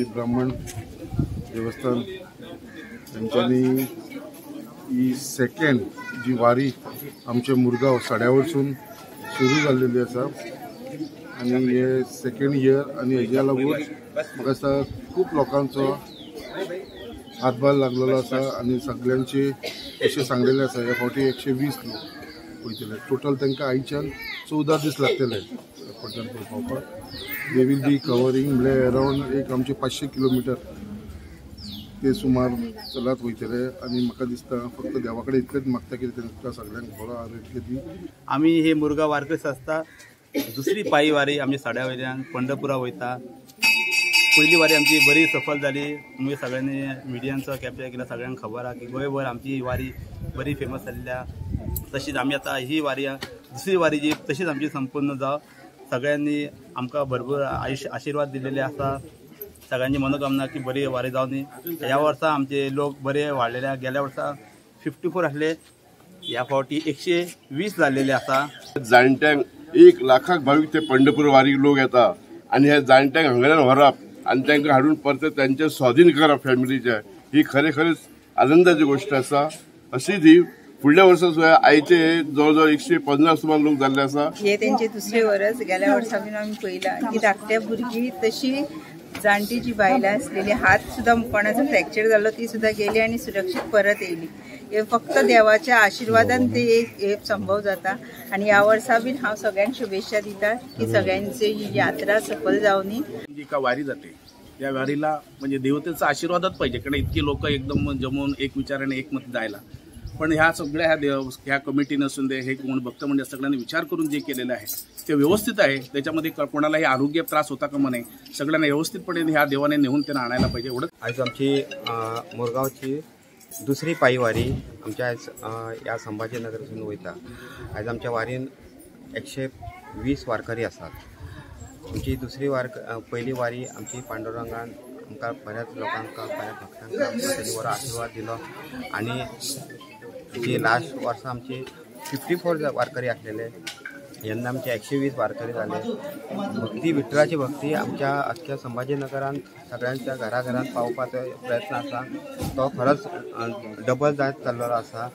श्री ब्राह्मण देवस्थान तेंच्यांनी ही सेकंड जी वारी आमचे मुरगांव सड्या वरसून सुरू जाल्लेली आसा आनी हे सेकंड इयर आनी हेज्या लागून म्हाका दिसता खूब लोकांचो हातभार लागलेलो आसा आनी सगळ्यांचे अशें सांगलेलें आसा ह्या फावटी 120 लोक वयतले. टोटल तांकां आयच्यान 14 दीस लागतले पंढरपूर पावपाक. They will be covering म्हणल्यार अरावंड एक आमचे 500 किलोमिटर ते सुमार चलत वयतले आनी म्हाका दिसता फक्त देवा कडेन इतलेंच मागता की तांकां सगळ्यांक बरो आरोग्य दी. आमी हे मुरगांव वारकरी संस्था दुसरी पायी वारी आमच्या सड्या वयल्यान पंढरपुरा वयता. पयली वारी आमची बरी सफल जाली. आमी सगळ्यांनी मिडियांचो कॅप्चर केला, सगळ्यांक खबर आहा की गोंयभर आमची वारी बरी फेमस जाल्ली आहा. तशीच आमी आतां ही वारी दुसरी वारी जी तशीच आमची संपूर्ण जावं. सगळ्यांनी आमकां भरपूर आयुष्य आशिर्वाद दिलेले आसा. सगळ्यांची मनोकामना की बरी वारी जावनी. ह्या वर्सा आमचे लोक बरे वाडलेले आहा. गेल्या वर्सा 54 आसले, ह्या फावटी 120 जाल्लेले आसा. जाणट्यांक 1 लाखाक भावीक ते पंढरपूर वारी लोक येता आनी ह्या जाणट्यांक हांगाच्यान व्हरप आनी तांकां हाडून परत त्यांचे स्वाधीन करप फॅमिलीचे, ही खरें खरेंच आनंदाची गोष्ट आसा. अशीच ही फुडल्या वर्सा सुद्दां आयचे जवळ जवळ 150 सुमार लोक जाल्ले आसा. हे तेंचे दुसरे वरस. गेल्या वर्सा बीन आमी पळयलां की धाकट्या भुरगीं तशी जाणटी जी बायलां आसलेली, हात सुद्दां कोणाचो फ्रॅक्चर जाल्लो ती सुद्दां गेली आनी सुरक्षीत परत येयली. हे फक्त देवाच्या आशिर्वादान ते एक संभव जाता. आनी ह्या वर्सा बीन हांव सगळ्यांक शुभेच्छा दिता की सगळ्यांची ही यात्रा सफल जावनी. जी का वारी जाते त्या वारीला म्हणजे देवतेचा आशीर्वादच पाहिजे, कारण इतकी लोक एकदम जमून एक विचाराने एकमत जायला. पण ह्या सगळ्या ह्या कमिटीनं असून दे, हे कोण भक्त म्हणजे सगळ्यांनी विचार करून जे केलेलं आहे ते व्यवस्थित आहे. त्याच्यामध्ये कोणालाही आरोग्य त्रास होता कामा नये. सगळ्यांना व्यवस्थितपणे ह्या देवाने नेऊन त्यांना आणायला पाहिजे एवढं. आज आमची मुरगांवची दुसरी पायी वारी आमच्या आयज ह्या संभाजीनगरसून वयता. आयज आमच्या वारीन 120 वारकरी आसात. आमची दुसरी पयली वारी आमची पांडुरंगान आमकां बऱ्याच लोकांक बऱ्या भक्तांक तांणी बरो आशिर्वाद दिलो. आनी जी लास्ट वर्सा आमची 54 वारकरी आसलेले, यंदा आमचे 120 वारकरी जाले. भक्ती, विठ्ठलाची भक्ती आमच्या अख्ख्या संभाजीनगरान सगळ्यांच्या घराघरान पावपाचो प्रयत्न आसा, तो खरोच डबल जायत चल्लेलो आसा.